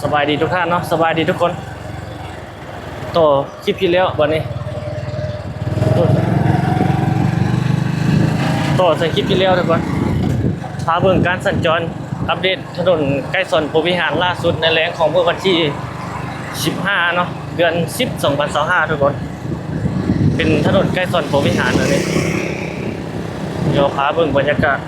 ສະບາຍດີທຸກທ່ານເນາະ ສະບາຍດີທຸກຄົນ. ຕໍ່ຄລິບທີ່ແລ້ວ ບັດນີ້ຕໍ່ໃສ່ຄລິບທີ່ແລ້ວທຸກຄົນ ພາເບິ່ງການສັນຈອນ ອັບເດດຖະໜົນໄກສອນພົມວິຫານລ່າສຸດໃນແລງຂອງມື້ວັນທີສິບຫ້າເນາະ ເດືອນສິບ ສອງພັນຊາວຫ້າທຸກຄົນ. ເປັນຖະໜົນໄກສອນພົມວິຫານອັນນີ້ ດຽວພາເບິ່ງບັນຍາກາດ.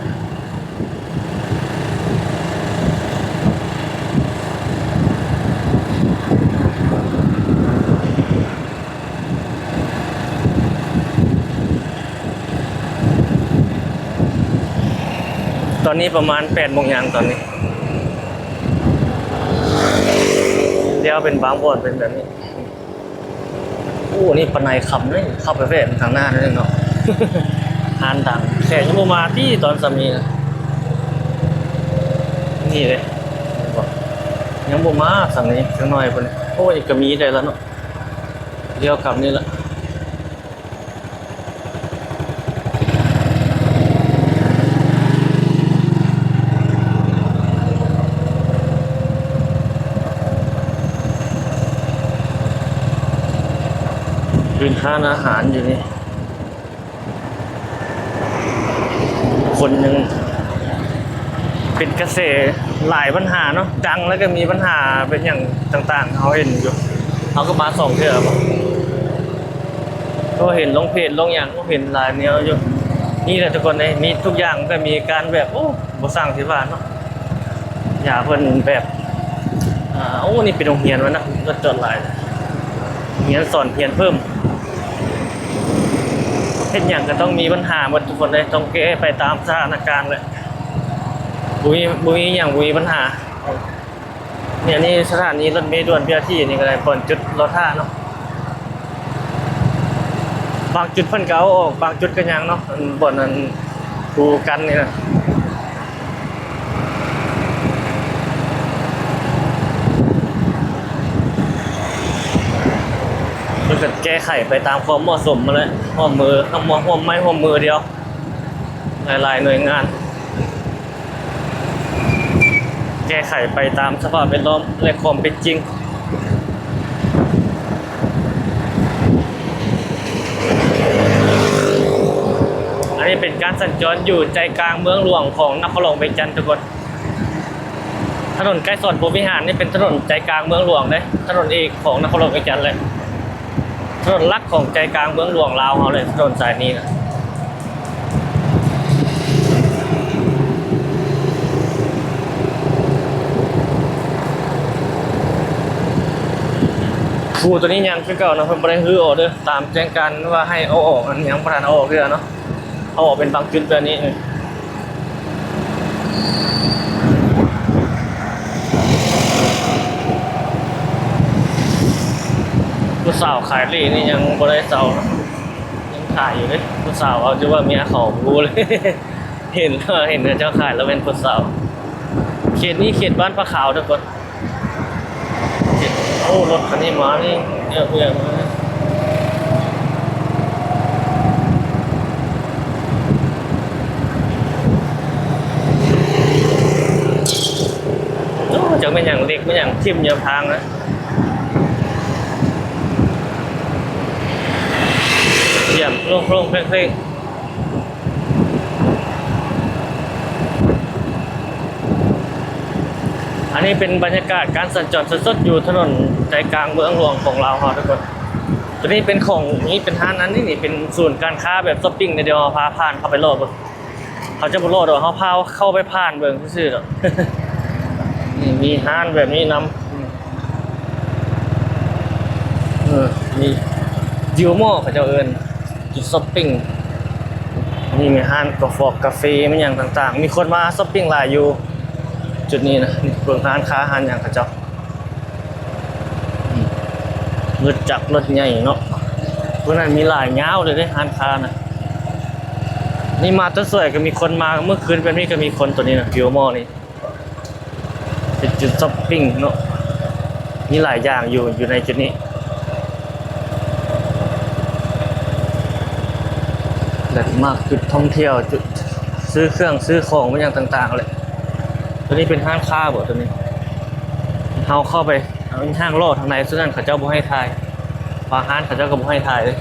ຕອນນີ້ປະມານແປດໂມງຫຍັງຕອນນີ້ ແລ້ວເປັນບາງບ່ອນເປັນແບບນີ້. ໂອ້ ນີ້ປາໄນຄຳເດ້ ເຂົ້າໄປແວະທາງໜ້າໜ້ອຍໜຶ່ງເນາະ ຮ້ານດັງ ແຂກຍັງບໍ່ມາຕິຕອນສ່ຳນີ້ນະ. ນີ້ເດ້ ຍັງບໍ່ມາສ່ຳນີ້ ຈັກໜ້ອຍພຸ້ນ. ໂອ້ ນີ້ກະມີໄດ້ລະເນາະ ລ້ຽວກັບນີ້ລະ. ເປັນຮ້ານອາຫານຢູ່ນີ້ ຄົນຍັງເປັນກະແສຫຼາຍບັນຫາເນາະ ດັງແລ້ວກະມີບັນຫາເປັນຫຍັງຕ່າງໆ ເຮົາເຫັນຢູ່ ເຮົາກະມາສອງເທື່ອບໍ່ ກໍເຫັນລົງເພຈລົງຫຍັງ ເຫັນຫຼາຍແນວຢູ່. ນີ້ແຫຼະທຸກຄົນເອີຍ ມີທຸກຢ່າງ ກະມີການແບບ ໂອ້ ບໍ່ຊ່າງຊິວ່າເນາະ ຢາເພິ່ນແບບ ອາ ໂອ້ ນີ້ເປັນໂຮງຮຽນວະນະ ລົດຈອດຫຼາຍ ຮຽນສອນຮຽນເພີ່ມ ເຮັດຫຍັງກະຕ້ອງມີບັນຫາໝົດທຸກຄົນເອີຍ ຕ້ອງແກ້ໄປຕາມສະຖານະການແຫຼະ ບໍ່ມີ ບໍ່ມີຫຍັງບໍ່ມີບັນຫາ. ນີ້ ອັນນີ້ສະຖານີລົດເມດ່ວນ ບີອາທີ ນີ້ກະໄດ້ ບ່ອນຈຸດລໍຖ້າເນາະ ບາງຈຸດເພິ່ນກະເອົາອອກ ບາງຈຸດກະຍັງເນາະ ອັນບ່ອນອັນຄູກັນນີ້ນະ ເພິ່ນກະແກ້ໄຂໄປຕາມຄວາມເໝາະສົມຫັ້ນແຫຼະ ຮ່ວມມື ຮ່ວມໄມ້ຮ່ວມມືດຽວ ຫຼາຍໆໜ່ວຍງານ ແກ້ໄຂໄປຕາມສະພາບແວດລ້ອມ ແລະ ຄວາມເປັນຈິງ. ອັນນີ້ເປັນການສັນຈອນຢູ່ໃຈກາງເມືອງຫຼວງຂອງນະຄອນຫຼວງວຽງຈັນທຸກຄົນ. ຖະໜົນໄກສອນພົມວິຫານນີ້ເປັນຖະໜົນໃຈກາງເມືອງຫຼວງເດ້ ຖະໜົນເອກຂອງນະຄອນຫຼວງວຽງຈັນເລີຍ. ຖະໜົນຫຼັກຂອງໃຈກາງເມືອງຫຼວງລາວເຮົາເລີຍ ຖະໜົນສາຍນີ້ນະ. ພູໂຕນີ້ຍັງຄືເກົ່າເນາະ ເພິ່ນບໍ່ໄດ້ຮື້ອອກເດີ ຕາມແຈ້ງການວ່າໃຫ້ເອົາອອກ ອັນຍັງບໍ່ທັນເອົາອອກເທື່ອເນາະ ເອົາອອກເປັນບາງຈຸດແບບນີ້. ຜູ້ສາວຂາຍເລນີ້ຍັງບໍ່ໄດ້ເຊົາເນາະ ຍັງຂາຍຢູ່ເດ້ ຜູ້ສາວເອົາ ຫຼືວ່າເມຍເຂົາ ບໍ່ຮູ້ເລີຍ ເຫັນ ເຫັນເຂົາເຈົ້າຂາຍແລ້ວແມ່ນຜູ້ສາວ. ເຂດນີ້ເຂດບ້ານຜາຂາວທຸກຄົນ. ໂອ້ ລົດຄັນນີ້ມານີ້ ເອືອກໆມາ. ໂອ້ ຈັກແມ່ນຫຍັງ ເຫຼັກແມ່ນຫຍັງ ຖິ້ມຢູ່ທາງນະ ຢ້ຽມ ໂລ່ງໆ ເພງໆ. ອັນນີ້ເປັນບັນຍາກາດການສັນຈອນສົດໆ ຢູ່ຖະໜົນໃຈກາງເມືອງຫຼວງຂອງລາວເຮົາທຸກຄົນ. ໂຕນີ້ເປັນຂອງ ນີ້ເປັນຮ້ານ ອັນນີ້ນີ້ເປັນສູນການຄ້າແບບຊັອບປິງ ດຽວເຮົາພາຜ່ານເຂົ້າໄປເລາະເບິ່ງ. ເຮົາຈະບໍ່ເລາະດອກ ເຮົາພາເຂົ້າໄປຜ່ານເບິ່ງຊື່ໆດອກ. ນີ້ມີຮ້ານແບບນີ້ນຳ ເອີ ມີ Duomo ເຂົາເຈົ້າເອີ້ນ ຈຸດຊັອບປິງ. ນີ້ມີຮ້ານກາຟອກກາເຟ ມີຫຍັງຕ່າງໆ ມີຄົນມາຊັອບປິງຫຼາຍຢູ່ຈຸດນີ້ນະ. ນີ້ເບິ່ງຮ້ານຄ້າຮ້ານຫຍັງເຂົາເຈົ້າ ອືມ ລົດຈັກລົດໃຫຍ່ເນາະ ພວກນັ້ນມີຫຼາຍຍາວເລີຍເດ້ ຮ້ານຄ້ານະ. ນີ້ມາແຕ່ສວຍກະມີຄົນມາ ເມື່ອຄືນແບບນີ້ກະມີຄົນ. ໂຕນີ້ນະ Duomo ນີ້ ເປັນຈຸດຊັອບປິງເນາະ ມີຫຼາຍຢ່າງຢູ່ ຢູ່ໃນຈຸດນີ້. ແລະ ມັກຈຸດທ່ອງທ່ຽວ ຈຸດຊື້ເຄື່ອງຊື້ຂອງ ແມ່ນຫຍັງຕ່າງໆແຫຼະ. ໂຕນີ້ເປັນຮ້ານຄ້າບໍ່ ໂຕນີ້? ເຮົາເຂົ້າໄປທາງຫ້າງລໍ້ທາງໃນ ສ່ວນນັ້ນເຂົາເຈົ້າບໍ່ໃຫ້ຖ່າຍ, ບາງຮ້ານເຂົາເຈົ້າກໍບໍ່ໃຫ້ຖ່າຍເລີຍ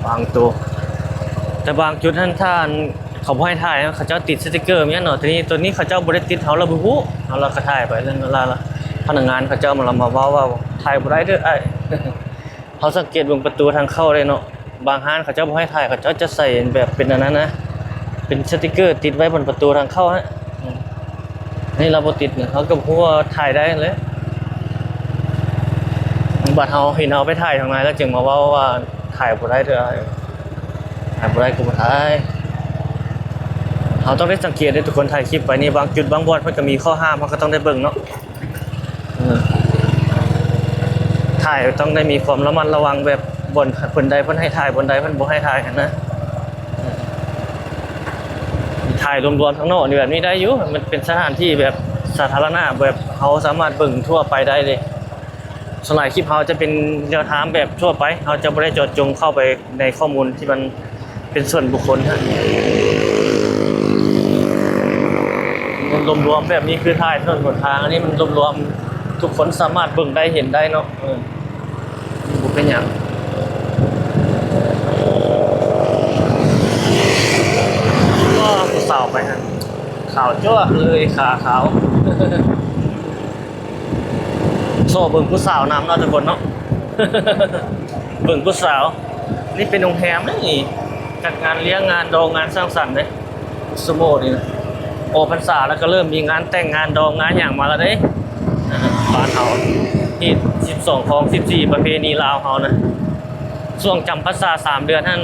ບາງໂຕ. ແຕ່ບາງຈຸດຫັ້ນ ຖ້າອັນເຂົາບໍ່ໃຫ້ຖ່າຍ ເຂົາເຈົ້າຕິດສະຕິກເກີແມ່ນເນາະ. ທີນີ້ໂຕນີ້ເຂົາເຈົ້າບໍ່ໄດ້ຕິດ ເຮົາລະບໍ່ຮູ້, ເຮົາລະກໍຖ່າຍໄປເລື່ອງລາວລະ ພະນັກງານເຂົາເຈົ້າມາລະມາເວົ້າວ່າ ຖ່າຍບໍ່ໄດ້ເດີອ້າຍ. ເຮົາສັງເກດເບິ່ງປະຕູທາງເຂົ້າເດ້ເນາະ, ບາງຮ້ານເຂົາເຈົ້າບໍ່ໃຫ້ຖ່າຍ ເຂົາເຈົ້າຈະໃສ່ແບບເປັນອັນນັ້ນນະ ເປັນສະຕິກເກີຕິດໄວ້ບົນປະຕູທາງເຂົ້າຫັ້ນ. ອືມ ນີ້ລາວບໍ່ຕິດນະ ເຮົາກໍບໍ່ຮູ້ວ່າຖ່າຍໄດ້ຫັ້ນແຫຼະ. ບັດເຮົາເຫັນເຮົາໄປຖ່າຍທາງໃນແລ້ວ ຈຶ່ງມາເວົ້າວ່າຖ່າຍບໍ່ໄດ້ເດີອ້າຍ, ຖ່າຍບໍ່ໄດ້ກໍບໍ່ຖ່າຍ. ເຮົາຕ້ອງໄດ້ສັງເກດເດ້ທຸກຄົນ, ຖ່າຍຄລິບໄປນີ້ ບາງຈຸດບາງບ່ອນເພິ່ນກໍມີຂໍ້ຫ້າມ ເຮົາກໍຕ້ອງໄດ້ເບິ່ງເນາະ. ເອີ ຖ່າຍຕ້ອງໄດ້ມີຄວາມລະມັດລະວັງ ແບບບ່ອນ ບ່ອນໃດເພິ່ນໃຫ້ຖ່າຍ ບ່ອນໃດເພິ່ນບໍ່ໃຫ້ຖ່າຍຫັ້ນນະ. ເອີ ຖ່າຍລວມໆທາງນອກນີ້ແບບນີ້ໄດ້ຢູ່, ມັນເປັນສະຖານທີ່ແບບສາທາລະນະ ແບບເຮົາສາມາດເບິ່ງທົ່ວໄປໄດ້ເດ້. ສ່ວນຫຼາຍຄລິບເຮົາຈະເປັນແນວທາງແບບທົ່ວໄປ, ເຮົາຈະບໍ່ໄດ້ເຈາະຈົງເຂົ້າໄປໃນຂໍ້ມູນທີ່ມັນ ເປັນສ່ວນບຸກຄົນ. ລວມໆແບບນີ້ຄືຖ່າຍຖະໜົນຫົນທາງ, ອັນນີ້ມັນລວມໆ ທຸກຄົນສາມາດເບິ່ງໄດ້ເຫັນໄດ້ເນາະ. ເອີ ບໍ່ເປັນຫຍັງ. ໂອ້ ຜູ້ສາວໄປຫັ້ນ ຂາວຈ້ວະເລີຍ ຂາຂາວ. ໂຊເບິ່ງຜູ້ສາວນຳເນາະທຸກຄົນເນາະ ເບິ່ງຜູ້ສາວ. ນີ້ເປັນໂຮງແຮມເດ້ນີ້ ຈັດງານລ້ຽງ ງານດອງ ງານສັງສັນເດ້ ຊຸໂມງນີ້ນະ. ອອກພັນສາແລ້ວກໍເລີ່ມມີງານແຕ່ງງານດອງງານຫຍັງມາແລ້ວເດ້ ບ້ານເຮົາ ຮີດສິບສອງຄອງສິບສີ່ ປະເພນີລາວເຮົານະ. ຊ່ວງຈຳພັນສາສາມເດືອນຫັ້ນ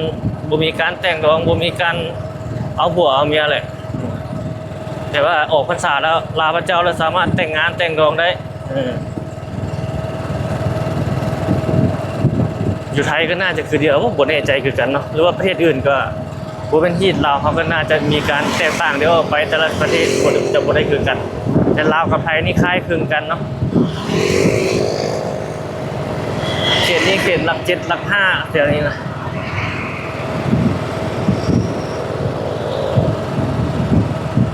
ບໍ່ມີການແຕ່ງດອງ ບໍ່ມີການເອົາຜົວເອົາເມຍແຫຼະ. ແຕ່ວ່າອອກພັນສາແລ້ວ ລາພະເຈົ້າແລ້ວສາມາດແຕ່ງງານແຕ່ງດອງໄດ້. ເອີ ຢູ່ໄທກໍໜ້າຈະຄືດຽວ ບໍ່ແນ່ໃຈຄືກັນເນາະ ຫຼືວ່າປະເທດອື່ນກໍບໍ່ແມ່ນຮີດ. ລາວເຮົາກໍໜ້າຈະມີການແຕກຕ່າງດຽວອອກໄປ, ແຕ່ລະປະເທດບໍ່ ຈະບໍ່ໄດ້ຄືກັນ. ແຕ່ລາວກັບໄທນີ້ຄ້າຍຄືກັນເນາະ. ເຂດນີ້ເຂດຫຼັກເຈັດ ຫຼັກຫ້າ ແຖວນີ້ນະ.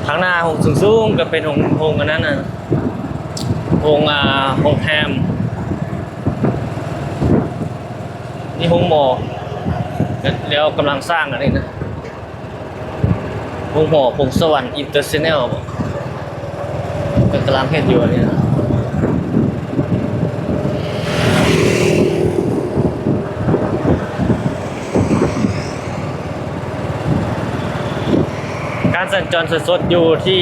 ທາງໜ້າໂຮງສູງໆ ກໍເປັນໂຮງ ໂຮງອັນນັ້ນນະ ໂຮງ ອ່າ ໂຮງແຮມ. ນີ້ໂຮງໝໍ ແລ້ວກຳລັງສ້າງອັນນີ້ນະ. ໂຮງໝໍ ພົງສະຫວັນ ອິນເຕີເນຊັນແນວ ເພິ່ນກຳລັງເຮັດຢູ່ອັນນີ້ນະ. ການສັນຈອນສົດໆ ຢູ່ທີ່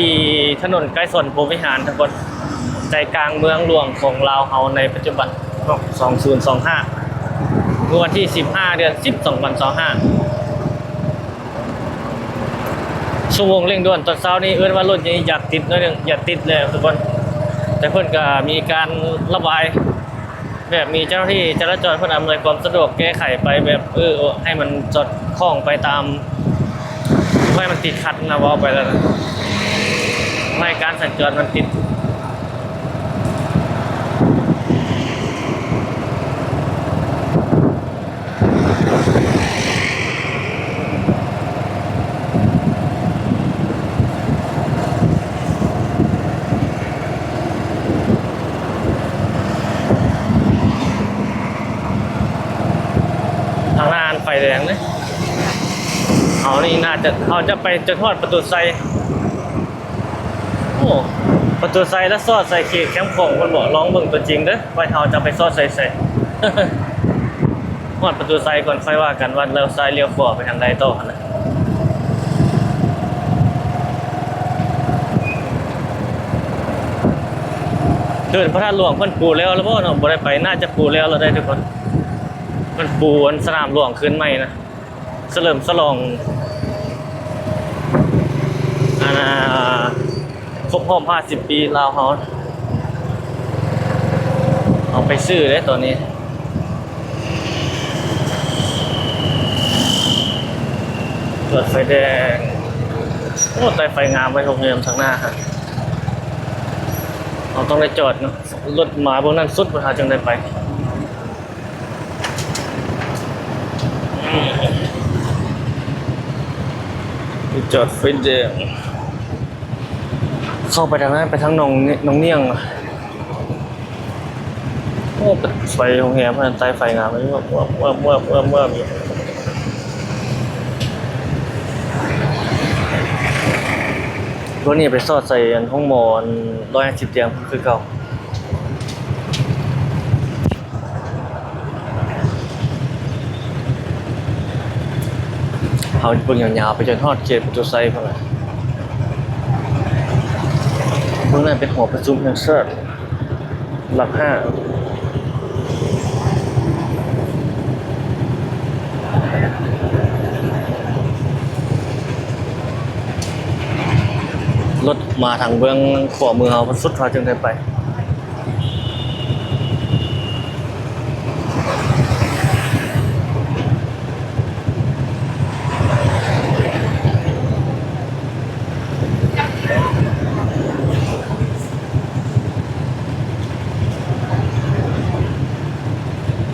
ຖະໜົນໄກສອນພົມວິຫານ ທຸກຄົນ, ໃຈກາງເມືອງຫຼວງຂອງລາວເຮົາໃນປັດຈຸບັນເນາະ ສອງພັນຊາວຫ້າ ເມື່ອວັນທີສິບຫ້າ ເດືອນສິບ ສອງພັນຊາວຫ້າ. ຊົ່ວໂມງເລັ່ງດ່ວນຕອນເຊົ້ານີ້ ເອີ້ນວ່າລົດນີ້ຢາກຕິດໜ້ອຍໜຶ່ງ ຢ່າຕິດແລ້ວທຸກຄົນ, ແຕ່ເພິ່ນກໍມີການລະບາຍ ແບບມີເຈົ້າໜ້າທີ່ຈະລາຈອນເພິ່ນອຳນວຍຄວາມສະດວກ ແກ້ໄຂໄປແບບ ເອີ ໃຫ້ມັນສອດຄ່ອງໄປຕາມ ບໍ່ໃຫ້ມັນຕິດຂັດນະ ເວົ້າໄປແລ້ວນະ ບໍ່ໃຫ້ການສັນຈອນມັນຕິດ. ທາງໜ້າຫັ້ນໄຟແດງເດ້. ເຮົານີ້ໜ້າຈະ ເຮົາຈະໄປຈົນຮອດປະຕູໄຊ. ໂອ້ ປະຕູໄຊລະສອດໃສ່ເຂດແຄມຂອງເພິ່ນບໍ? ລອງເບິ່ງຕົວຈິງເດີ ວ່າເຮົາຈະໄປສອດໃສ່ໃສ. ຮອດປະຕູໄຊກ່ອນ ຄ່ອຍວ່າກັນວ່າລ້ຽວຊ້າຍລ້ຽວຂວາໄປທາງໃດຕໍ່ຫັ້ນນະ. ເດີ່ນພະທາດຫຼວງເພິ່ນປູແລ້ວລະບໍເນາະ? ບໍ່ໄດ້ໄປ ໜ້າຈະປູແລ້ວລະໄດ໋ທຸກຄົນ. ເພິ່ນປູອັນສະໜາມຫຼວງຄືນໃໝ່ນະ. ສະເຫຼີມສະຫຼອງ ອັນນ່າ ຄົບຮອບຫ້າສິບປີລາວເຮົາ. ເຮົາໄປຊື້ເດ້ຕອນນີ້ ຈອດໄຟແດງ. ໂອ້ ໃຕ້ໄຟງາມເວີຍ ໂຮງແຮມທາງໜ້າ. ເຮົາຕ້ອງໄດ້ຈອດເນາະ ລົດມາເບື້ອງນັ້ນສຸດ ເຮົາຈຶ່ງໄດ້ໄປ. ໄປຈອດໄຟແດງ ເຂົ້າໄປທາງນັ້ນ ໄປທາງໜອງ ໜອງໜ້ຽງ. ໂອ້ ໄຟໂຮງແຮມຫັ້ນ ໃຕ້ໄຟງາມເລີຍ ແວບໆໆໆຢູ່. ໂຕນີ້ໄປສອດໃສ່ອັນ ໂຮງໝໍອັນ ຮ້ອຍຫ້າສິບຕຽງຄືເກົ່າ. ເຮົາຈະເບິ່ງຍາວໆ ໄປຈົນຮອດເຂດປະຕູໄຊພຸ້ນລະ. ເບື້ອງນັ້ນເປັນຫໍປະຊຸມແຫ່ງຊາດ ຫຼັກຫ້າ. ລົດມາທາງເບື້ອງຂວາມືເຮົາ ມັນສຸດເຮົາຈຶ່ງໄດ້ໄປ.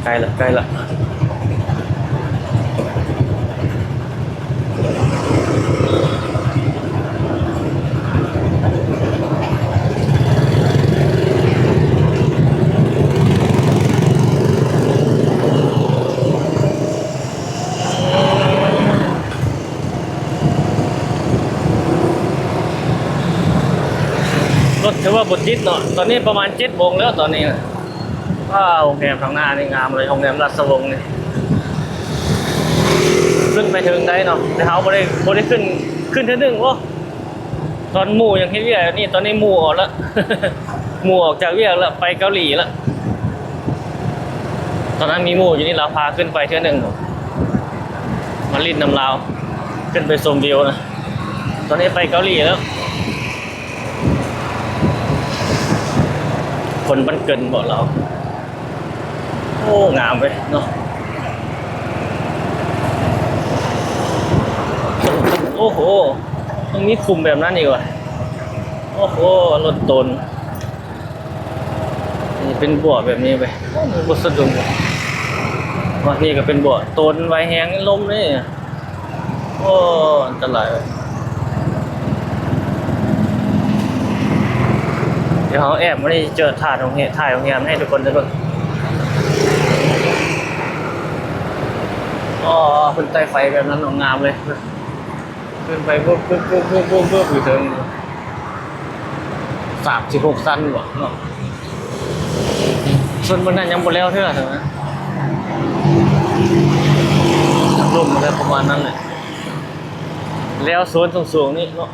ໃກ້ລະ ໃກ້ລະ. ລົດຖືວ່າບໍ່ຕິດເນາະ. ຕອນນີ້ປະມານເຈັດໂມງແລ້ວຕອນນີ້ນະ. ວ້າວ ໂຮງແຮມທາງໜ້ານີ້ງາມເລີຍ ໂຮງແຮມລາດຊະວົງນີ້. ຂຶ້ນໄປເທິງໄດ້ເນາະ ແຕ່ເຮົາບໍ່ໄດ້ ບໍ່ໄດ້ຂຶ້ນ ຂຶ້ນເທື່ອໜຶ່ງ. ໂອ້ ຕອນໝູ່ຍັງເຮັດວຽກຢູ່ນີ້ ຕອນນີ້ໝູ່ອອກລະ ໝູ່ອອກຈາກວຽກລະ ໄປເກົາຫຼີລະ. ຕອນນັ້ນມີໝູ່ຢູ່ນີ້ ລາວພາຂຶ້ນໄປເທື່ອໜຶ່ງ ມາຫຼິ້ນນຳລາວ ຂຶ້ນໄປຊົມວິວນະ. ຕອນນີ້ໄປເກົາຫຼີແລ້ວ. ຄົນບ້ານເກີນເບາະລາວ. ໂອ້ ງາມເວີຍເນາະ. ໂອ້ໂຫ ຍັງມີຂຸມແບບນັ້ນອີກຫວາ. ໂອ້ໂຫ ລົດໂຕນ. ນີ້ເປັນບົວແບບນີ້ເວີຍ. ໂອ້ ມັນບໍ່ສະດຸ້ງ. ວ່ານີ້ກໍເປັນບົວ ໂຕນໄວແຮງ ລົມນີ້. ໂອ້ ອັນຕະລາຍເວີຍ. ດຽວເຮົາແອບມານີ້ ຈະຖ່າຍໂຮງແຮມ ຖ່າຍໂຮງແຮມໃຫ້ທຸກຄົນໄດ້ເບິ່ງ. ອໍ ເພິ່ນໃຕ້ໄຟແບບນັ້ນເນາະ ງາມເລີຍ. ຂຶ້ນໄປວຶບໆໆໆໆຢູ່ເທິງ ສາມສິບຫົກຊັ້ນບໍເນາະ. ສ່ວນບນນັ້ນຍັງບໍ່ແລ້ວເທື່ອນະ ລົມແລ້ວປະມານນັ້ນແຫຼະ. ແລ້ວໂຊນສູງໆນີ້ເນາະ.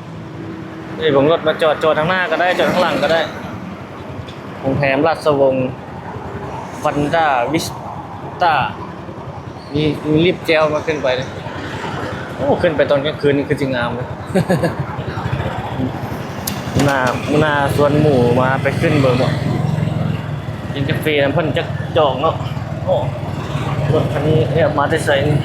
ນີ້ເບິ່ງລົດມາຈອດ ຈອດທາງໜ້າກໍໄດ້ ຈອດທາງຫຼັງກໍໄດ້. ໂຮງແຮມລາດຊະວົງ ວັນດາວິສຕາ ມີ ມີລິບແຈວມາຂຶ້ນໄປເດ້. ໂອ້ ຂຶ້ນໄປຕອນກາງຄືນນີ້ຄືຊິງາມເດ້. ມື້ໜ້າ ມື້ໜ້າຊວນໝູ່ມາໄປຂຶ້ນເບິ່ງເນາະ ກິນກາເຟນຳເພິ່ນຈັກຈອກເນາະ. ໂອ້ ລົດຄັນນີ້ແອບມາແຕ່ໃສນີ້?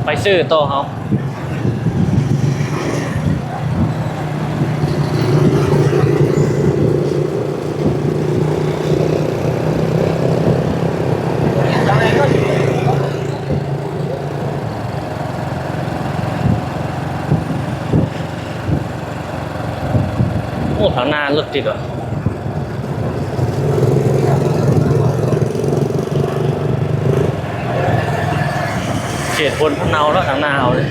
ໄປຊື້ຕໍ່ເຮົາ. ໂອ້ ທາງໜ້າລົດຕິດຫວາ. ເຂດໂພນພະເນົາແລ້ວ ທາງໜ້າເຮົານີ້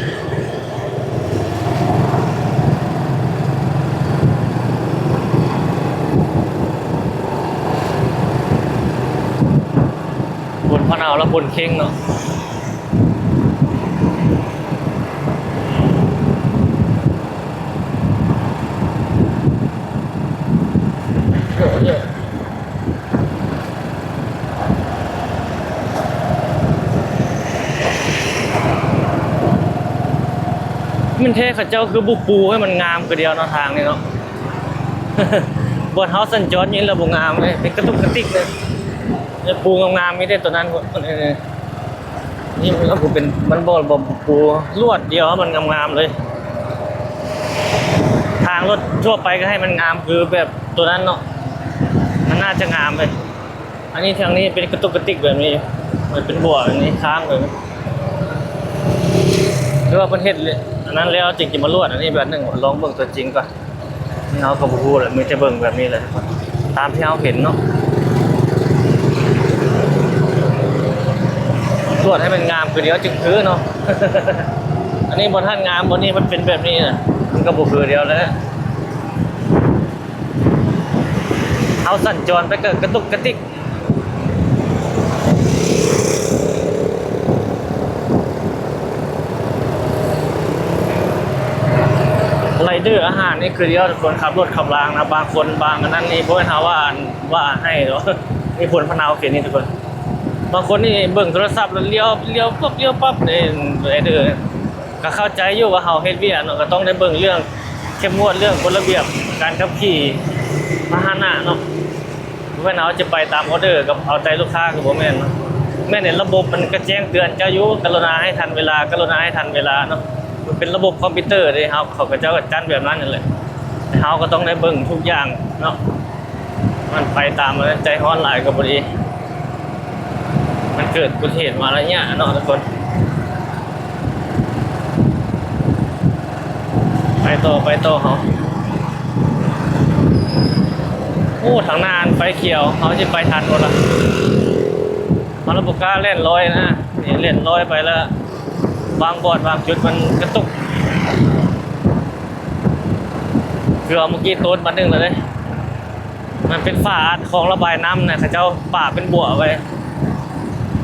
ໂພນພະເນົາແລ້ວ ໂພນເຄັງເນາະ. ແມ່ນແທ້ ເຂົາເຈົ້າຄືບໍ່ປູໃຫ້ມັນງາມຄືດຽວເນາະ ທາງນີ້ເນາະ. ບ່ອນເຮົາສັນຈອນນີ້ລະບໍ່ງາມເລີຍ ເປັນກະຕຸກກະຕິກເລີຍ. ປູງາມໆ ມີແຕ່ໂຕນັ້ນພຸ້ນ. ນີ້ມັນກໍເປັນ ມັນບໍ່ ບໍ່ປູລວດດຽວໃຫ້ມັນງາມໆເລີຍ. ທາງລົດທົ່ວໄປກໍໃຫ້ມັນງາມຄືແບບໂຕນັ້ນເນາະ ມັນໜ້າຈະງາມເລີຍ. ອັນນີ້ທາງນີ້ເປັນກະຕຸກກະຕິກແບບນີ້. ມັນເປັນບົວອັນນີ້ຄ້າງເລີຍ ຫຼືວ່າເພິ່ນເຮັດອັນນັ້ນແລ້ວຈຶ່ງຊິມາລວດອັນນີ້ບາດໜຶ່ງ ລອງເບິ່ງຕົວຈິງກ່ອນ. ນີ້ເຮົາກໍບໍ່ຮູ້ແຫຼະ ມີແຕ່ເບິ່ງແບບນີ້ແຫຼະ ຕາມທີ່ເຮົາເຫັນເນາະ ລວດໃຫ້ມັນງາມຄືດຽວຈຶ່ງຄືເນາະ. ອັນນີ້ບໍ່ທັນງາມ ບໍ່ນີ້ມັນເປັນແບບນີ້ນະ ມັນກໍບໍ່ຄືດຽວແຫຼະ. ເຮົາສັນຈອນໄປກໍກະຕຸກກະຕິກ. ໄລເດີອາຫານນີ້ຄືດຽວ ຄົນຂັບລົດຂັບລາງນະ ບາງຄົນບາງອັນນັ້ນນີ້ ບໍ່ແມ່ນຫາວ່າ ວ່າໃຫ້ດອກ ມີຜົນພະນາວເຂດນີ້ທຸກຄົນ. ບາງຄົນນີ້ເບິ່ງໂທລະສັບແລ້ວລຽວ ລຽວປັບ ລຽວປັບເດ້ ໄລເດີ. ກໍເຂົ້າໃຈຢູ່ວ່າເຮົາເຮັດວຽກເນາະ ກໍຕ້ອງໄດ້ເບິ່ງເລື່ອງເຂັ້ມງວດເລື່ອງກົດລະບຽບການຂັບຂີ່ພາຫະນະເນາະ. ບໍ່ແມ່ນເຮົາຈະໄປຕາມອໍເດີກັບເອົາໃຈລູກຄ້າກໍບໍ່ແມ່ນເນາະ. ແມ່ນໃນລະບົບມັນກໍແຈ້ງເຕືອນເຈົ້າຢູ່ ກະລຸນາໃຫ້ທັນເວລາ ກະລຸນາໃຫ້ທັນເວລາເນາະ. ມັນເປັນລະບົບຄອມພິວເຕີເດ້ ເຮົາ ເຂົາເຈົ້າກໍຈັດແບບນັ້ນນັ້ນແຫຼະ. ເຮົາກໍຕ້ອງໄດ້ເບິ່ງທຸກຢ່າງເນາະ. ມັນໄປຕາມອັນນັ້ນ ໃຈຮ້ອນຫຼາຍກໍບໍ່ດີ ມັນເກີດອຸບັດຕິເຫດມາລະຍະເນາະທຸກຄົນ. ໄປຕໍ່ ໄປຕໍ່ເຮົາ. ໂອ້ ທາງໜ້າໄຟຂຽວ ເຮົາຊິໄປທັນບໍ່ລະ? ເຮົາລະບໍ່ກ້າແລ່ນລອຍນະ ນີ້ແລ່ນລອຍໄປລະ ບາງບ່ອນບາງຈຸດມັນກະຕຸກ. ເກືອບເມື່ອກີ້ໂຕນບາດໜຶ່ງແລ້ວເດ້. ມັນເປັນຝາອັດຄອງລະບາຍນ້ຳນະ ເຂົາເຈົ້າປະເປັນບົວໄວ້.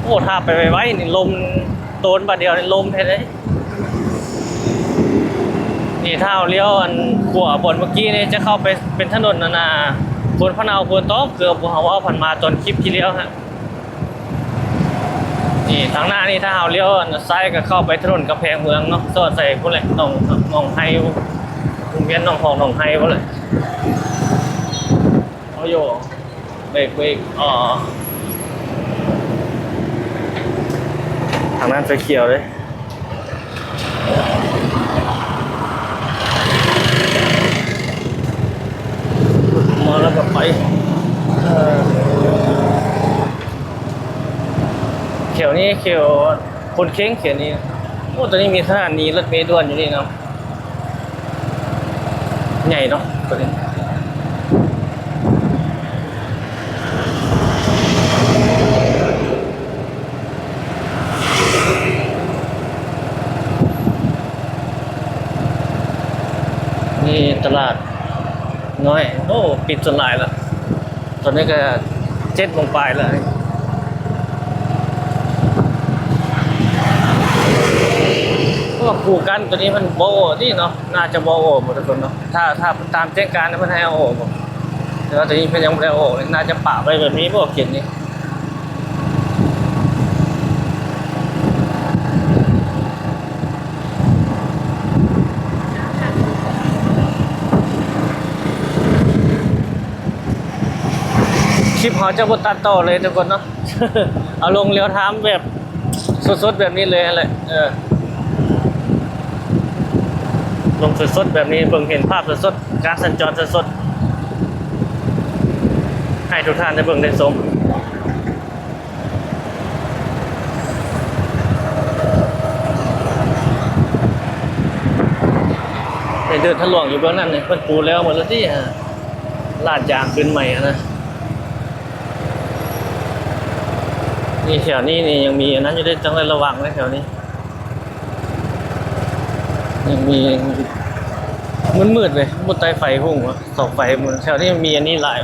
ໂອ້ ຖ້າໄປໄວໆນີ້ລົມ ໂຕນບາດດຽວນີ້ລົມແທ້ເດ້. ນີ້ຖ້າເຮົາລ້ຽວອັນຂົວບ່ອນເມື່ອກີ້ນີ້ ຈະເຂົ້າໄປເປັນຖະໜົນອັນນ່າ ໂພນພະເນົາ ໂພນຕອກ ຄືພວກເຮົາເວົ້າຜ່ານມາຕອນຄລິບທີ່ແລ້ວຫັ້ນ. ນີ້ທາງໜ້ານີ້ ຖ້າເຮົາລ້ຽວອັນຊ້າຍກໍເຂົ້າໄປຖະໜົນກຳແພງເມືອງເນາະ ສອດໃສ່ພຸ້ນແຫຼະ ໜອງ ໜອງໄຮ ໂຮງຮຽນໜອງຮອງ ໜອງໄຮພຸ້ນແຫຼະ. ໂອ້ໂຫ ເບຣກ ເບຣກ ອໍ ທາງນັ້ນໄຟຂຽວເດ້. ມາແລ້ວກໍໄປ ເອີ ແຖວນີ້ແຖວຄົນເຄັ່ງ ແຖວນີ້. ໂອ້ ຕົວນີ້ມີສະຖານີລົດເມດ່ວນຢູ່ນີ້ເນາະ. ໃຫຍ່ເນາະ ຕົວນີ້. ນີ້ຕະຫຼາດນ້ອຍ ໂອ້ ປິດສ່ວນຫຼາຍລະ. ຕອນນີ້ກໍເຈັດໂມງປາຍແລ້ວ. ໂອ້ ຄູກັນຕົວນີ້ມັນບໍ່ອອກນີ້ເນາະ ໜ້າຈະບໍ່ອອກບໍ່ທຸກຄົນເນາະ. ຖ້າ ຖ້າຕາມແຈ້ງການເພິ່ນໃຫ້ເອົາອອກບໍ່ ແຕ່ວ່າຕົວນີ້ເພິ່ນຍັງບໍ່ໄດ້ເອົາອອກ ໜ້າຈະປະໄວ້ແບບນີ້ບໍ່ ເຂດນີ້. ຄລິບເຮົາຈະບໍ່ຕັດຕໍ່ເລີຍທຸກຄົນເນາະ ເອົາລົງເຣວທາມແບບສົດໆແບບນີ້ເລີຍຫັ້ນແຫຼະ. ເອີ ລົງສົດໆແບບນີ້ ເບິ່ງເຫັນພາບສົດໆ ການສັນຈອນສົດໆ ໃຫ້ທຸກທ່ານໄດ້ເບິ່ງໄດ້ຊົມ. ໄດ້ເດີນທະຫຼວງຢູ່ເບື້ອງນັ້ນນີ້ ເພິ່ນປູແລ້ວໝົດແລ້ວຕິ ລາດຢາງຄືນໃໝ່ຫັ້ນນະ. ນີ້ແຖວນີ້ນີ້ຍັງມີອັນນັ້ນຢູ່ເດ້ ຕ້ອງໄດ້ລະວັງເດ້ແຖວນີ້ ຍັງມີ ມືດໆເລີຍ ບໍ່ໄດ້ໄຟຮຸ່ງ ເສົາໄຟ ແຖວນີ້ມັນມີອັນນີ້ຫຼາຍ.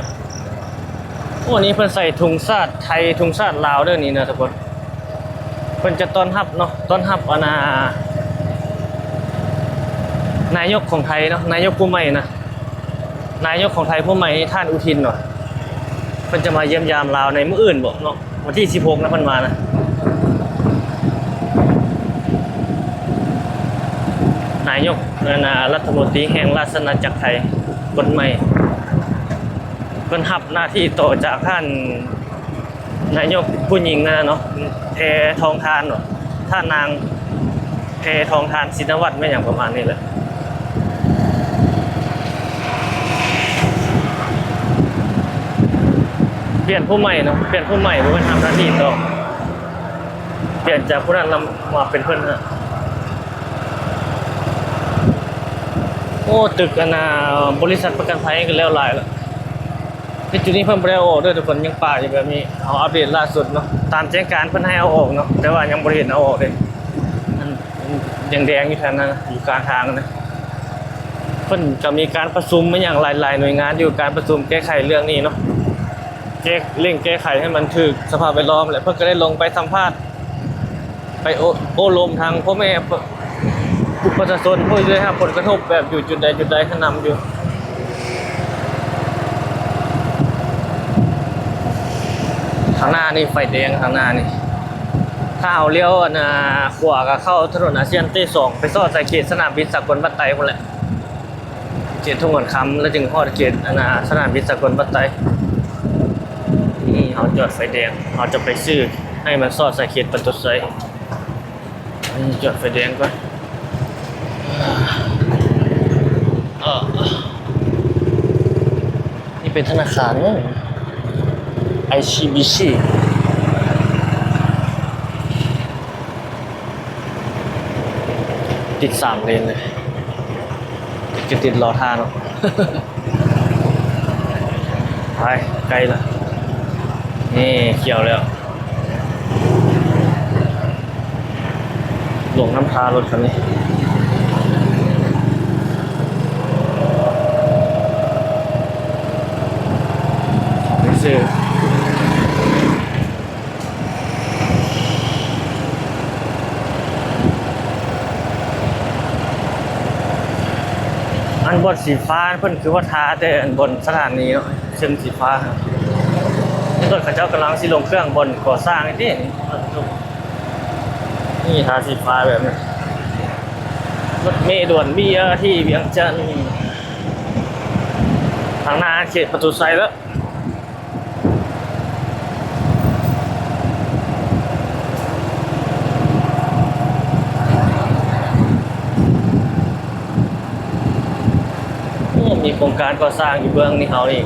ໂອ້ ນີ້ເພິ່ນໃສ່ທຸງຊາດໄທ ທຸງຊາດລາວເດີນີ້ນະທຸກຄົນ. ເພິ່ນຈະຕ້ອນຮັບເນາະ ຕ້ອນຮັບອັນນ່າ ນາຍົກຂອງໄທເນາະ ນາຍົກຜູ້ໃໝ່ນະ ນາຍົກຂອງໄທຜູ້ໃໝ່ນີ້ ທ່ານ ອຸທິນ ເນາະ ເພິ່ນຈະມາຢ້ຽມຢາມລາວໃນມື້ອື່ນບໍເນາະ ວັນທີສິບຫົກນະ ເພິ່ນວ່ານະ. ນາຍົກ ອັນນ່າ ລັດຖະມົນຕີແຫ່ງລາຊະອານາຈັກໄທຄົນໃໝ່ ເພິ່ນຮັບໜ້າທີ່ຕໍ່ຈາກທ່ານ ນາຍົກຜູ້ຍິງຫັ້ນນະເນາະ ແພທອງທານເນາະ ທ່ານນາງແພທອງທານ ຊິນນະວັດ ແມ່ນຫຍັງປະມານນີ້ແຫຼະ. ປ່ຽນຜູ້ໃໝ່ເນາະ ປ່ຽນຜູ້ໃໝ່ ບໍ່ແມ່ນຮັບໜ້າທີ່ຕໍ່. ປ່ຽນຈາກຜູ້ນັ້ນນຳມາເປັນເພິ່ນນະ. ໂອ້ ຕຶກອັນນ່າ ບໍລິສັດປະກັນໄພກໍແລ້ວຫຼາຍແລ້ວ. ແຕ່ຈຸດນີ້ເພິ່ນບໍ່ໄດ້ເອົາອອກເດີທຸກຄົນ ຍັງປະຢູ່ແບບນີ້. ເຮົາອັບເດດລ່າສຸດເນາະ ຕາມແຈ້ງການເພິ່ນໃຫ້ເອົາອອກເນາະ ແຕ່ວ່າຍັງບໍ່ໄດ້ເຫັນເອົາອອກເດ້. ມັນແດງໆຢູ່ແຖວນັ້ນນະ ຢູ່ກາງທາງນະ. ເພິ່ນກໍມີການປະຊຸມມາຫຍັງຫຼາຍໆໜ່ວຍງານຢູ່ ການປະຊຸມແກ້ໄຂເລື່ອງນີ້ເນາະ ແກ້ ເລັ່ງແກ້ໄຂໃຫ້ມັນຖືກສະພາບແວດລ້ອມ ແລະ ເພິ່ນກໍໄດ້ລົງໄປສຳພາດ ໄປໂອ້ ໂອ້ລົມທາງພໍ່ແມ່ປະ ປະຊາຊົນຜູ້ທີ່ໄດ້ຮັບຜົນກະທົບແບບຢູ່ຈຸດໃດຈຸດໃດ ນຳຢູ່. ທາງໜ້ານີ້ໄຟແດງ ທາງໜ້ານີ້ ຖ້າເຮົາລ້ຽວອັນນ່າຂວາກໍເຂົ້າຖະໜົນອາຊຽນເຕສອງ ໄປສອດໃສ່ເຂດສະໜາມບິນສາກົນວັດໄຕພຸ້ນແຫຼະ. ເຂດທົ່ງຫົນຄຳ ແລ້ວຈຶ່ງຮອດເຂດອັນນ່າສະໜາມບິນສາກົນວັດໄຕ. ນີ້ເຮົາຈອດໄຟແດງ ເຮົາຈະໄປຊື້ໃຫ້ມັນສອດໃສ່ເຂດປະຕູໄຊ. ນີ້ຈອດໄຟແດງກ່ອນ. ເອີ ນີ້ເປັນທະນາຄານ ໄອຊີບີຊີ. ຕິດສາມເລນເລີຍ ຈະຕິດລໍຖ້າເນາະ. ໄປ ໃກ້ລະ ນີ້ຂຽວແລ້ວ. ຫຼົງນຳທາລົດຄັນນີ້ ໄປຊື້. ອັນບ່ອນສີຟ້າເພິ່ນຄືວ່າທາແຕ່ອັນບ່ອນສະຖານີເນາະ ເຊິ່ງສີຟ້າ ລົດເຂົາເຈົ້າກຳລັງຊິລົງເຄື່ອງບ່ອນກໍ່ສ້າງນີ້ຕິ. ນີ້ທາສີຟ້າແບບນີ້ ລົດເມດ່ວນ ບີອາທີ ວຽງຈັນ ທາງໜ້າເຂດປະຕູໄຊແລ້ວ. ໂອ້ ມີໂຄງການກໍ່ສ້າງຢູ່ເບື້ອງນີ້ເຮົານີ້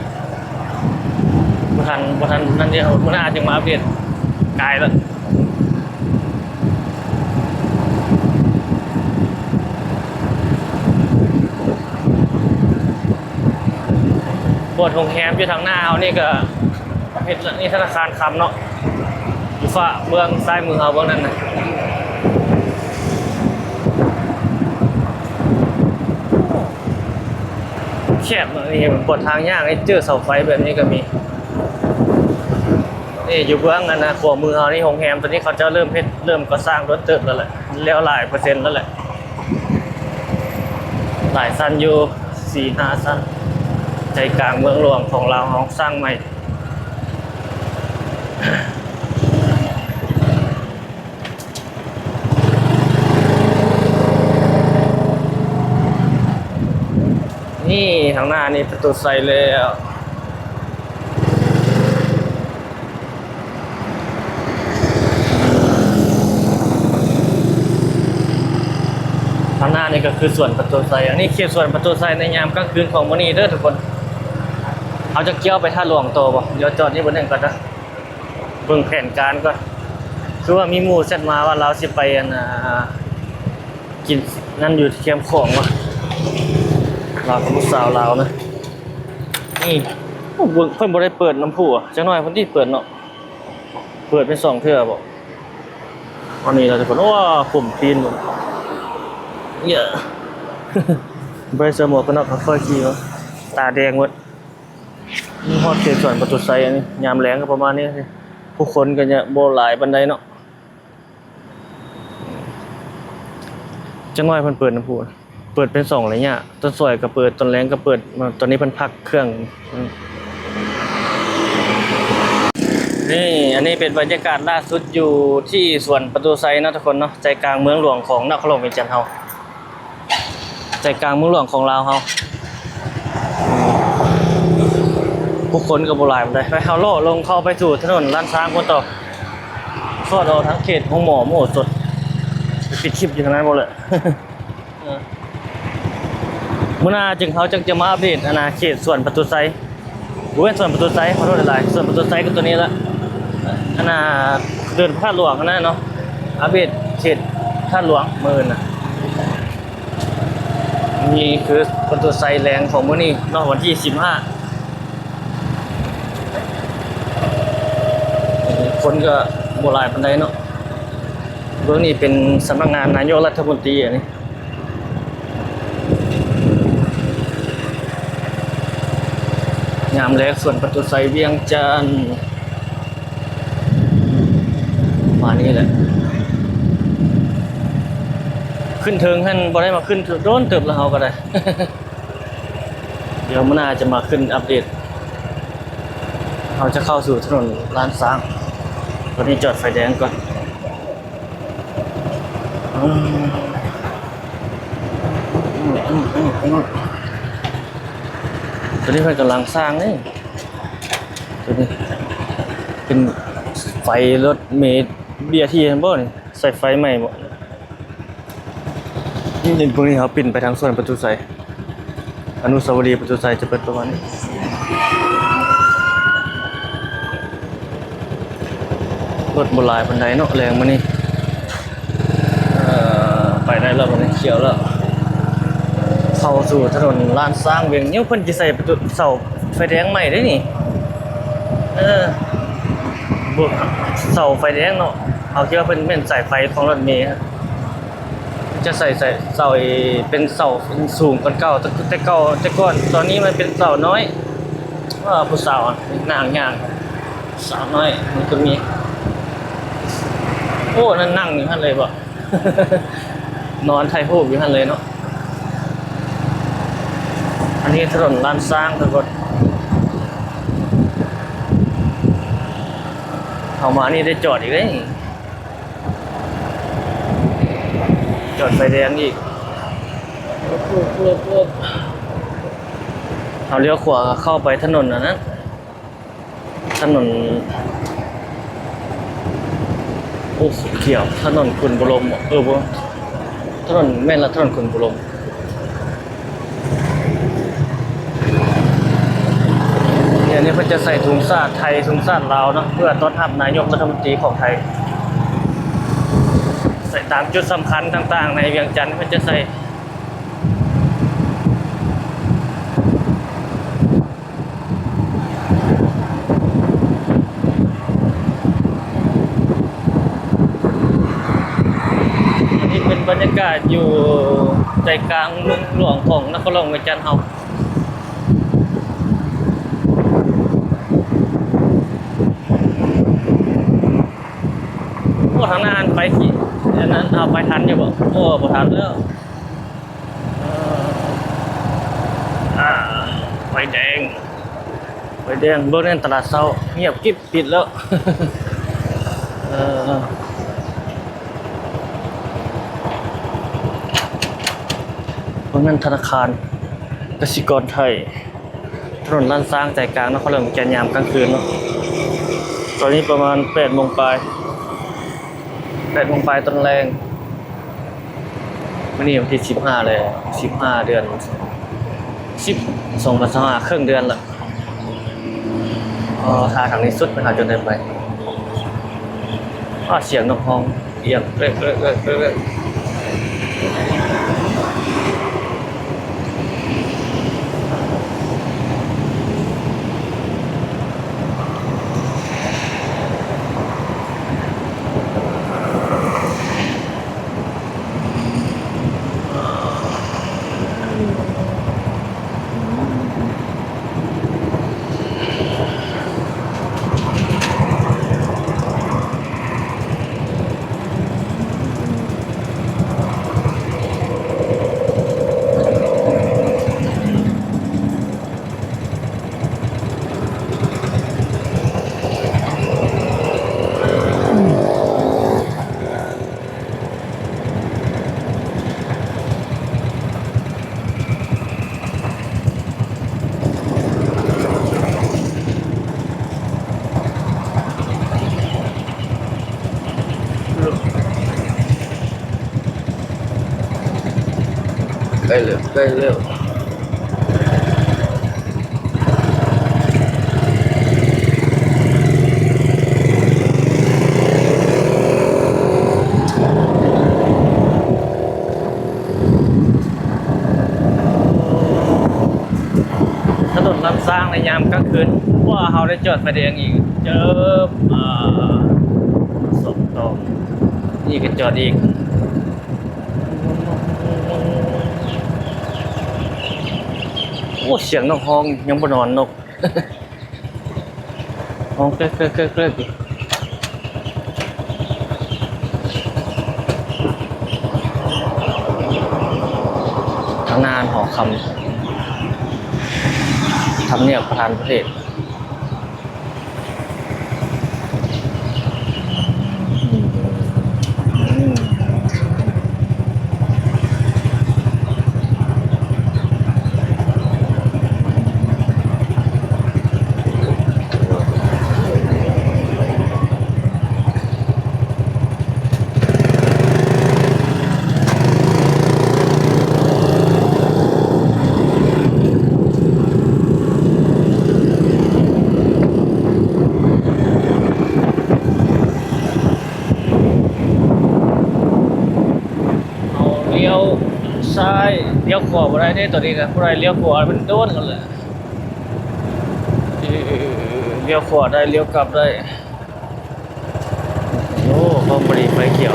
ບໍ່ທັນ ບໍ່ທັນນັ້ນເດ້ ມື້ໜ້າຈຶ່ງມາອັບເດດ ກາຍແລ້ວ. ບ່ອນໂຮງແຮມຢູ່ທາງໜ້າເຮົານີ້ກໍເຮັດ ນີ້ທະນາຄານຄຳເນາະ ຢູ່ຟາກເບື້ອງຊ້າຍມືເຮົາເບື້ອງນັ້ນນະ. ແຄບເນາະ ນີ້ບ່ອນທາງຍ່າງ ເຈີເສົາໄຟແບບນີ້ກໍມີ. ນີ້ຢູ່ເບື້ອງອັນນະ ຂວາມືເຮົານີ້ ໂຮງແຮມຕົວນີ້ເຂົາເຈົ້າເລີ່ມເຮັດ ເລີ່ມກໍ່ສ້າງດົນເຕີບແລ້ວແຫຼະ ແລ້ວຫຼາຍເປີເຊັນແລ້ວແຫຼະ ຫຼາຍຊັ້ນຢູ່ ສີ່ຫ້າຊັ້ນ. ໃຈກາງເມືອງຫຼວງຂອງລາວເຮົາສ້າງໃໝ່. ນີ້ທາງໜ້ານີ້ປະຕູໄຊແລ້ວ. ທາງໜ້ານີ້ກໍຄືສວນປະຕູໄຊ ອັນນີ້ເຂດສວນປະຕູໄຊໃນຍາມກາງຄືນຂອງມື້ນີ້ເດີທຸກຄົນ. ເຮົາຈະກ່ຽວໄປທ່າຫຼວງຕໍ່ບໍ່? ດຽວຈອດນີ້ບ່ອນໜຶ່ງກ່ອນເດີ ເບິ່ງແຜນການກ່ອນ. ຄືວ່າມີໝູ່ແຊັດມາວ່າລາວຊິໄປ ອັນ ອ່າ ກິນນັ້ນຢູ່ແຄມຂອງວະ ລາວກັບຜູ້ສາວລາວນະ. ນີ້ ໂອ້ ເບິ່ງ ເພິ່ນບໍ່ໄດ້ເປີດນ້ຳພຸ ຈັກໜ້ອຍເພິ່ນຊິເປີດເນາະ. ເປີດເປັນສອງເທື່ອບໍ? ອັນນີ້ລະທຸກຄົນ ໂອ້ ຜົມຕີນ ເອີ ບໍ່ໄດ້ໃສ່ໝວກກັນນັອກ ຄ່ອຍຂີ່ມາ ຕາແດງໝົດ. ຮອດເຂດສວນປະຕູໄຊ ອັນນີ້ຍາມແລງກໍປະມານນີ້ ຜູ້ຄົນກໍຈະບໍ່ຫຼາຍປານໃດເນາະ. ຈັກໜ້ອຍເພິ່ນເປີດນ້ຳພຸ ເປີດເປັນສອງໄລຍະ ຕອນສວຍກໍເປີດ ຕອນແລງກໍເປີດ. ຕອນນີ້ເພິ່ນພັກເຄື່ອງ. ນີ້ ອັນນີ້ເປັນບັນຍາກາດລ່າສຸດຢູ່ທີ່ສວນປະຕູໄຊເນາະທຸກຄົນເນາະ ໃຈກາງເມືອງຫຼວງຂອງນະຄອນຫຼວງວຽງຈັນເຮົາ. ໃຈກາງເມືອງຫຼວງຂອງລາວເຮົາ ຜູ້ຄົນກໍບໍ່ຫຼາຍປານໃດ. ໄປ ເຮົາເລາະລົງເຂົ້າໄປສູ່ຖະໜົນລ້ານຊ້າງພຸ້ນຕໍ່ ສອດເອົາທາງເຂດໂຮງໝໍມະໂຫສົດ. ໄປປິດຄລິບຢູ່ທາງນັ້ນບໍ່ແຫຼະ. ເອີ ມື້ໜ້າຈຶ່ງ ເຮົາຈຶ່ງຈະມາອັບເດດ ອັນນ່າ ເຂດສວນປະຕູໄຊ. ບໍ່ແມ່ນສວນປະຕູໄຊ ຂໍໂທດຫຼາຍໆ ສວນປະຕູໄຊກໍຕົວນີ້ລະ ອັນນ່າ ເດີ່ນພະທາດຫຼວງຫັ້ນນະເນາະ. ອາເບດເຂດທາດຫຼວງມື້ອື່ນນະ. ນີ້ຄືປະຕູໄຊແລງຂອງມື້ນີ້ເນາະ ວັນທີສິບຫ້າ ຄົນກໍບໍ່ຫຼາຍປານໃດເນາະ. ເບື້ອງນີ້ເປັນສຳນັກງານນາຍົກລັດຖະມົນຕີ ອັນນີ້ ຍາມແລກສວນປະຕູໄຊວຽງຈັນ ປະມານນີ້ແຫຼະ. ຂຶ້ນເທິງຫັ້ນບໍ່ໄດ້ມາຂຶ້ນໂດນເຕີບແລ້ວ ເຮົາກໍໄດ້ ດຽວມື້ໜ້າຈະມາຂຶ້ນອັບເດດ. ເຮົາຈະເຂົ້າສູ່ຖະໜົນລ້ານຊ້າງ ຕອນນີ້ຈອດໄຟແດງກ່ອນ. ອືມ ຕອນນີ້ເພິ່ນກຳລັງສ້າງເດ້. ຕົວນີ້ເປັນໄຟລົດເມບຽທີຫັ້ນບໍ່ນີ້? ສາຍໄຟໃໝ່ບໍ່? ນີ້ ພວກນີ້ເຮົາປິ່ນໄປທາງສວນປະຕູໄຊ ອະນຸສາວະລີປະຕູໄຊຈະເປັນປະມານນີ້. ລົດບໍ່ຫຼາຍປານໃດເນາະ ແລງມື້ນີ້. ເອີ ໄປໄດ້ແລ້ວ ບັດນີ້ຂຽວແລ້ວ ເຂົ້າສູ່ຖະໜົນລ້ານຊ້າງວຽງ. ເພິ່ນຊິໃສ່ປະຕູເສົາໄຟແດງໃໝ່ເດ້ນີ້. ເອີ ເສົາໄຟແດງເນາະ ເຮົາຄິດວ່າເພິ່ນແມ່ນສາຍໄຟຂອງລົດເມ ຈະໃສ່ ໃສ່ເສົາເປັນເສົາສູງກວ່າເກົ່າ ແຕ່ ແຕ່ເກົ່າ ແຕ່ກ່ອນ. ຕອນນີ້ມັນເປັນເສົານ້ອຍ. ເອີ ຜູ້ສາວນາງຍ່າງ ສາວນ້ອຍມັນກໍມີ. ໂອ້ ນັ້ນນັ່ງຢູ່ຫັ້ນເລີຍບໍ? ນອນຖ່າຍຮູບຢູ່ຫັ້ນເລີຍເນາະ. ອັນນີ້ຖະໜົນລ້ານຊ້າງທຸກຄົນ. ເຮົາມານີ້ໄດ້ຈອດອີກເດ້ ຈອດໄຟແດງອີກ. ເຮົາລ້ຽວຂວາເຂົ້າໄປຖະໜົນອັນນັ້ນ ຖະໜົນ ໂອ້ ຂຽວ ຖະໜົນຂຸນບູລົມ. ເອີ ບໍ່ ຖະໜົນ ແມ່ນລະ ຖະໜົນຂຸນບູລົມ. ດຽວນີ້ເພິ່ນຈະໃສ່ທຸງຊາດໄທ ທຸງຊາດລາວເນາະ ເພື່ອຕ້ອນຮັບນາຍົກລັດຖະມົນຕີຂອງໄທ. ໃສ່ຕາມຈຸດສຳຄັນຕ່າງໆໃນວຽງຈັນ ເພິ່ນຈະໃສ່. ອັນນີ້ເປັນບັນຍາກາດຢູ່ໃຈກາງເມືອງຫຼວງຂອງນະຄອນຫຼວງວຽງຈັນເຮົາ. ໂອ້ ທາງໜ້າຫັ້ນໄປທີ່ ອັນນັ້ນ ເອົາໄປທັນຢູ່ບໍ່? ໂອ້ ບໍ່ທັນແລ້ວ. ເອີ ອ່າ ໄຟແດງ ໄຟແດງ. ເບິ່ງແມ່ນຕະຫຼາດເຊົ້າ ງຽບກິບ ປິດແລ້ວ. ເອີ ເບິ່ງນັ້ນ ທະນາຄານກະສິກອນໄທ ຖະໜົນລ້ານຊ້າງໃຈກາງນະຄອນຫຼວງວຽງຈັນ ຍາມກາງຄືນເນາະ. ຕອນນີ້ປະມານແປດໂມງປາຍ ແປດໂມງປາຍຕອນແລງ. ມື້ນີ້ວັນທີສິບຫ້າແລ້ວ ສິບຫ້າ ເດືອນສິບ ສອງພັນຊາວຫ້າ ເຄິ່ງເດືອນລະ. ອໍ ຖ້າທາງນີ້ສຸດໄປຫາຈົນໄດ້ໄປ. ອ້າ ສຽງນົກຮ້ອງ ອຽງເອີກໆໆໆ. ໃກ້ແລ້ວ ໃກ້ແລ້ວ. ໃນຍາມກາງຄືນ ເພາະວ່າເຮົາໄດ້ຈອດໄຟແດງອີກ ເຈີ ເອີ ສົບຕອງ ນີ້ກໍຈອດອີກ. ໂອ້ ສຽງນົກຮ້ອງ ຍັງບໍ່ນອນນົກ ຮ້ອງເກີກໆໆໆຢູ່. ທາງໜ້າຫໍຄຳ ທຳນຽບປະທານປະເທດ. ເຮົາລ້ຽວຊ້າຍ ລ້ຽວຂວາບໍ່ໄດ້ເດ້ ຕອນນີ້ນະ ຜູ້ໃດລ້ຽວຂວາມັນໂດນກັນແຫຼະ. ເອີ ລ້ຽວຂວາໄດ້ ລ້ຽວກັບໄດ້. ໂອ້ ຄອມພໍດີໄຟຂຽວ.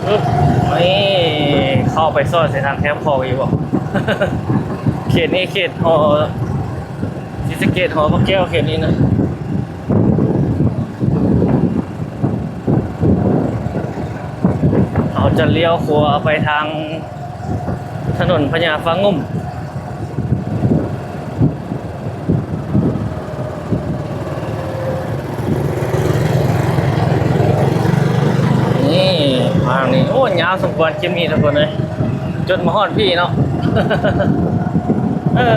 ອຶບ ນີ້ ເຂົ້າໄປຊອດໃສ່ທາງແຄມຂອງອີກບໍ່? ເຂດນີ້ເຂດຫໍ ສີສະເກດ ຫໍພະແກ້ວ ເຂດນີ້ນະ. ເຮົາຈະລ້ຽວຂວາໄປທາງຖະໜົນພະຍາຟ້າງຸ່ມ. ນີ້ ທາງນີ້ ໂອ້ ຍາວສົມຄວນຄລິບນີ້ທຸກຄົນເອີຍ ຈົນມາຮອດພີ້ເນາະ. ເອີ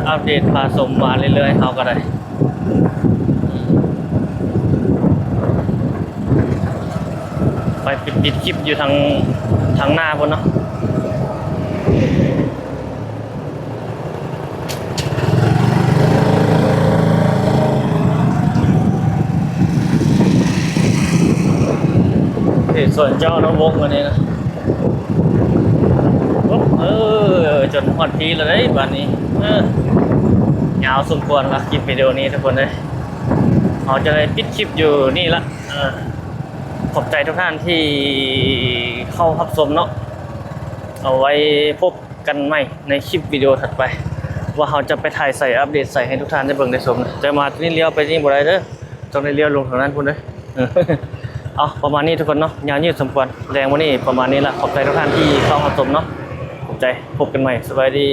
ອັບເດດພາຊົມມາເລື້ອຍໆ ເຮົາກໍໄດ້ ໄປປິດ ປິດຄລິບຢູ່ທາງ ທາງໜ້າພຸ້ນເນາະ. ເຂດສວນເຈົ້ານະວົງ ອັນນີ້ນະ. ໂອ້ ເອີ ຈົນຮອດພີ້ແລ້ວເດ້ບາດນີ້. ເອີ ຍາວສົມຄວນລະຄລິບວິດີໂອນີ້ທຸກຄົນເອີຍ. ເຮົາຈະໄດ້ປິດຄລິບຢູ່ນີ້ລະ. ເອີ ຂອບໃຈທຸກທ່ານທີ່ເຂົ້າຮັບຊົມເນາະ. ເອົາໄວ້ພົບກັນໃໝ່ໃນຄລິບວິດີໂອຖັດໄປ ວ່າເຮົາຈະໄປຖ່າຍໃສ ອັບເດດໃສໃຫ້ທຸກທ່ານໄດ້ເບິ່ງໄດ້ຊົມນະ. ແຕ່ມານີ້ລ້ຽວໄປນີ້ບໍ່ໄດ້ເດີ ຕ້ອງໄດ້ລ້ຽວລົງທາງນັ້ນພຸ້ນເດີ. ເອີ ເອົາ ປະມານນີ້ທຸກຄົນເນາະ ຍາມຍືດສົມຄວນ ແລງມື້ນີ້ປະມານນີ້ລະ. ຂອບໃຈທຸກທ່ານທີ່ເຂົ້າຮັບຊົມເນາະ. ຂອບໃຈ ພົບກັນໃໝ່ ສະບາຍດີ.